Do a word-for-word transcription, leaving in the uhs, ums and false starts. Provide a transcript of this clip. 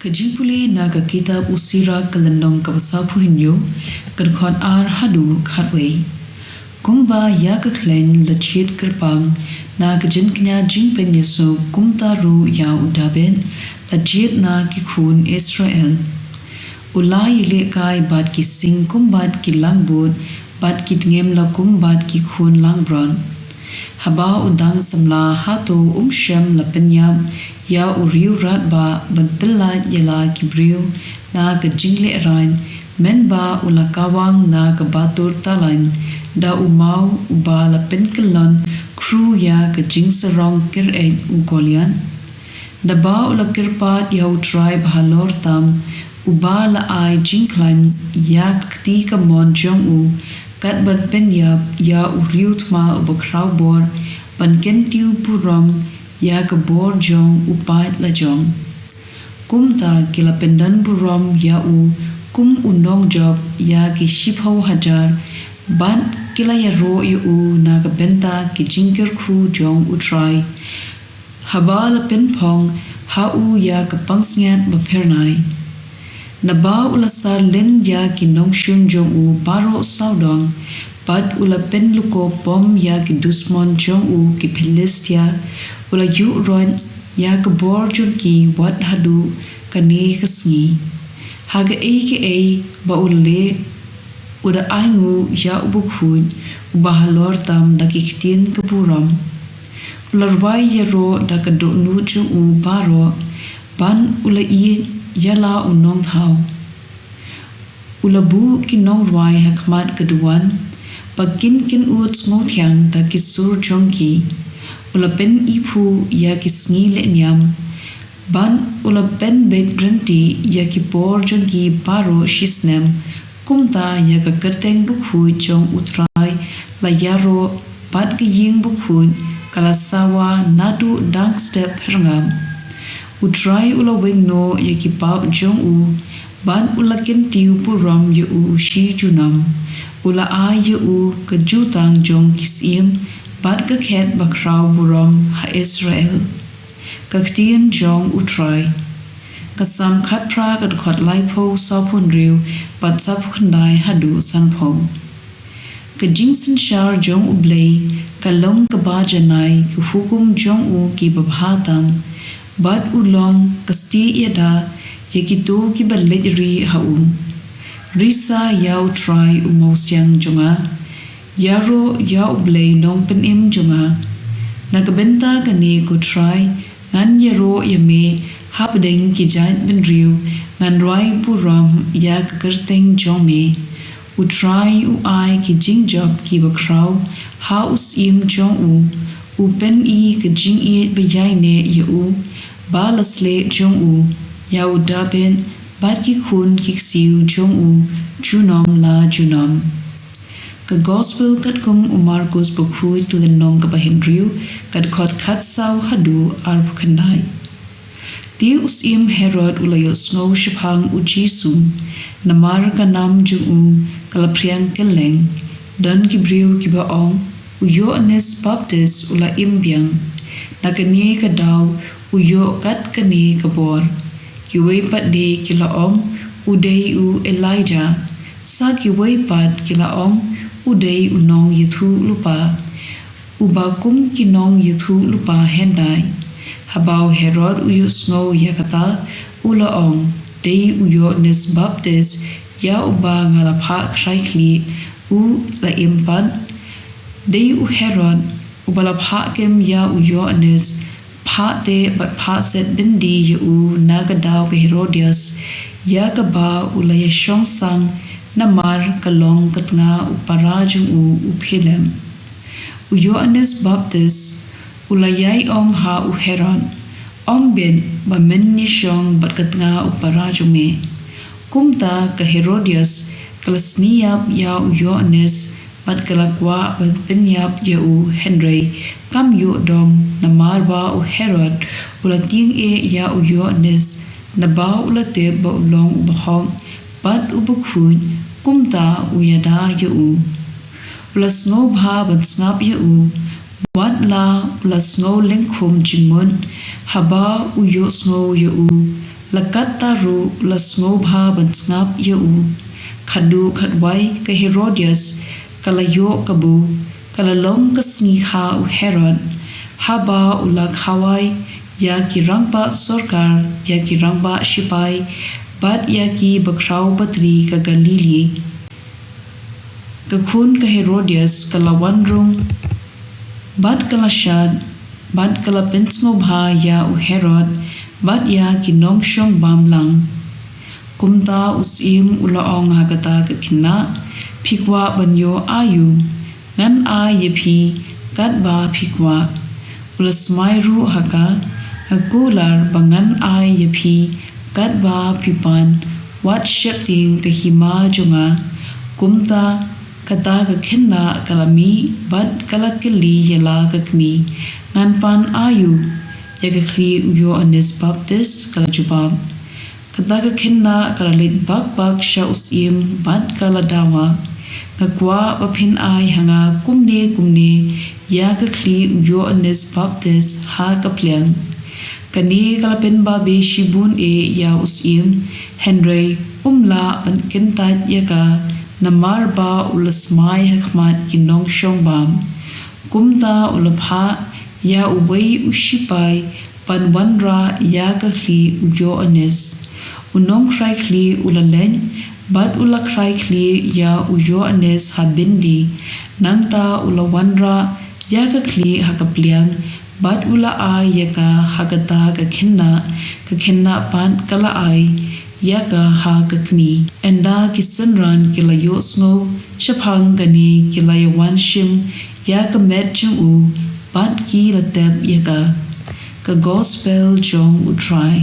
Ka jingpule na ka kitab u Sirak ka lynnong kaba saphew hynñiew, ka dkhot ar haduh khatwei. Kumba ïa ka khleiñ la jied kyrpang na ka jingkñia jingpynïasuk, kumta ruh ïa u Dabid la jied na ki khun Israel. U la ïalehkai bad ki sing kumba ki langbud bad ki tngim la kumba ki khun langbrot. Haba u dang samla hato um shym la pynïap ïa u riewratbah ban pyllait ïa la ki briew na ka jinglehrain, mynba u la kawang na ka batur talain da u maw uba la pynkyllon khru ïa ka jingsarong kyreit u Goliat? Naba u la kyrpad ïa U Trai bahalor tam, uba la ai jingkhlaiñ ïa ka kti kamon jong u, kat ban pynïap ïa u riewthma uba khraw bor, ban kyntiew burom ïa ka bor jong u paid lajong. Kumta ki la pyndon burom ïa u kum u nongjop ïa ki shiphew hajar, bad ki la ïaroh ïa u na ka bynta ki jingkyrkhu jong U Trai, haba la pynphong ha u ïa ka pansngiat baphyrnai. Naba u la sar lin ïa ki nongshun jong u baroh sawdong, bad u la pynlyngkhuh pom ïa ki dusmon jong u ki Philistia, u la ïuh roit ïa ka bor jong ki wat haduh kane ka sngi. Ha kaei kaei ba u la leh, u da ainguh ïa u Bakhuid uba halor tam da ki ktien ka burom. U la rwai ïaroh da ka dohnud jong u baroh, bad u la ïeit ïa la u nongthaw. U la buh ki nongrwai ha khmat ka duwan, ba kin kynud sngewthiang da ki sur jong ki. U la pyniphuh ïa ki sngi lehniam, bad u la pynbeit rynti ïa ki por jong ki baroh shisnem. Kumta ïa ka kyrteng bakhuid jong U Trai la ïaroh, bad ka ïing bakhuid ka la sawa naduh dang step phyrngap. U Trai u la weng noh ïa ki pap jong u, bad u la kyntiew burom ïa u shi junom. U la ai ïa u ka jutang jong ki syiem, bad ka khet bakhraw burom ha Israel. Ka ktien jong U Trai. Ka Salm khatphra, ka dkhot laiphew, sawphew hynriew bad sawphew khyndai haduh sanphew. Ka jingsynshar jong U Blei ka long kaba janai, ki hukum jong u kiba bha tam, bad u long ka stieh ïada ïa kito kiba leit ri ha u. Risa ïa U Trai u mawsiang jong nga, ïaroh ïa U Blei Nongpynim jong nga. Na ka bynta kane, ko Trai, ngan ïaroh ïa me hapdeng ki jaitbynriew, ngan rwai burom ïa ka kyrteng jong me. U Trai u ai ki jingjop kiba khraw ha u syiem jong u, u pyni ka jingïeit ba ïaineh ïa u, ba la sleh jong u, ïa u Dabid bad ki khun ki ksiew jong u, junom la junom. Ka Gospel katkum u Markus bakhuid, ka lynnong kaba hynriew, ka dkhot khatsaw haduh arphew khyndai. Te u syiem Herod u la ïohsngew shaphang U Jisu, namar ka nam jong u ka la phriang kylleng. Don ki briew kiba ong, u Ïoannis Baptis u la im biang. Na kane ka daw u ïoh kat kane ka bor. Kiwei pat de ki la ong, u dei u Elijah. Sa kiwei pat ki la ong, u dei u nongïathuhlypa, uba kum ki nongïathuhlypa hyndai. Haba u Herod u ïohsngew ïa kata, u la ong, dei u Ïoannis Baptis, ïa uba nga la phah khrai khlieh, u la im pat. Dei u Herod uba la phah kem ïa u Ïoannis, phah teh bad phah set byndi ïa u na ka daw ka Herodias, ïa kaba u la ïashong sang, namar ka long ka tnga u para jong u, u Philip. U Ïoannis Baptis u la ïai ong ha u Herod, ym bit ba men ïashong bad ka tnga u para jong me. Kumta ka Herodias ka la sniap ïa u Ïoannis, bad ka la kwah ban pynïap ïa u, hynrei kam ïoh dom, namar ba u Herod u la tieng eh ïa u Ïoannis, naba u la tip ba u long uba hok bad uba khuid, kumta u ïada ïa u. U la sngewbha ban sngap ïa u, wat la u la sngew lyngkhum jingmut haba u ïohsngew ïa u. La katta ruh la sngewbha ban sngap ïa u. Khatduh khatwai ka Herodias ka la ïoh kabu, ka la long ka sngi kha u Herod, haba u la khawai ïa ki rangbah sorkar, ïa ki rangbah shipai, bad ïa ki bakhraw batri ka Galili. Ka khun ka Herodias ka la wan rung, bad ka la shad, bad ka la pynsngewbha ïa u Herod, bad ïa ki nongshong bam lang. Kumta u syiem u la ong ha kata ka khynnah, phi kwah ban ïoh aïu, ngan ai ïa phi katba phi kwah. U la smai ruh ha ka, nga kular ba ngan ai ïa phi katba phi pan, wat sheptieng ka hima jong nga. Kumta kata ka khynnah ka la mih bad ka la kylli ïa la ka kmie, ngan pan aïu ïa ka khlieh u Ïoannis Baptist? Ka la jubab. Kata ka khynnah ka la leit bak bak sha u syiem bad ka la dawa, nga kwah ba phin ai ha nga kumne kumne ïa ka khlieh u Ïoannis Baptist ha ka pliang. Kane ka la pynbabe shibun eh ïa u syiem, hynrei um lah ban kyntait ïa ka, namar ba u la smai ha khmat ki nongshong bam. Kumta u la phah ïa uwei u shipai ban wanrah ïa ka khlieh u Ïoannis. U nongkhrai khlieh u la leit bad u la khrai khlieh ïa u Ïoannis ha byndi. Nangta u la wanrah ïa ka khlieh ha ka pliang, bad u la ai ïa ka ha kata ka khynnah, ka khynnah pat ka la ai ïa ka ha ka kmie. Ynda ki synran ki la ïohsngew shaphang kane, ki la ïawan shim ïa ka met jong u, bad ki la tep ïa ka. Ka Gospel jong U Trai.